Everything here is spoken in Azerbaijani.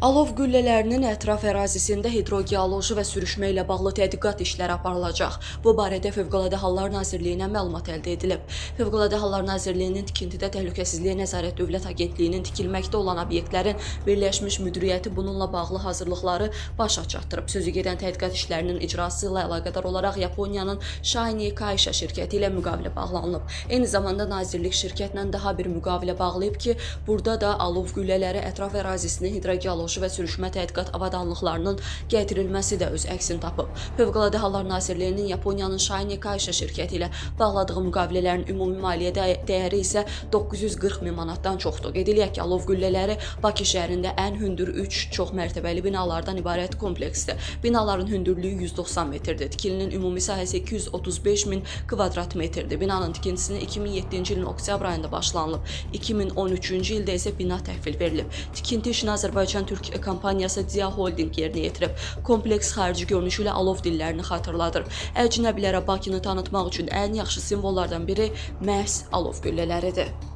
Alov güllələrinin ətraf ərazisində hidrogeoloji və sürüşmə ilə bağlı tədqiqat işləri aparılacaq. Bu barədə Fövqəladə Hallar Nazirliyinə məlumat əldə edilib. Fövqəladə Hallar Nazirliyinin Tikintidə Təhlükəsizliyə Nəzarət Dövlət Agentliyinin tikilməkdə olan obyektlərin Birləşmiş Müdiriyyəti bununla bağlı hazırlıqları başa çatdırıb. Sözü gedən tədqiqat işlərinin icrası ilə əlaqədar olaraq Yaponiyanın Shiny Kaisha şirkəti ilə müqavilə bağlanılıb. Eyni zamanda nazirlik şirkətlə daha bir müqavilə bağlayıb ki, burada da alov güllələri ətraf ərazisinin hidrogeoloji və sürüşmə tədqiqat avadanlıqlarının gətirilməsi də öz əksini tapıb. Fövqəladə Hallar Nazirliyinin Yaponiyanın Shiny Kaisha şirkəti ilə bağladığı müqavilələrin ümumi maliyyə dəyəri isə 940 min manatdan çoxdur. Qeyd eləyək ki, alov güllələri Bakı şəhərində ən hündür 3 çox mərtəbəli binalardan ibarət kompleksdir. Binaların hündürlüyü 190 metrdir. Tikilinin ümumi sahəsi 235 min kvadrat metrdir. Binanın tikintisinə 2007-ci ilin oktyabr ayında başlanılıb. 2013-cü ildə isə bina təhvil verilib. Tikinti işini Azərbaycan Türk kompaniyası Dia Holding yerinə yetirib. Kompleks xarici görünüşü ilə alov dillərini xatırladır. Əcnəbilərə Bakını tanıtmaq üçün ən yaxşı simvollardan biri məhz alov güllələridir.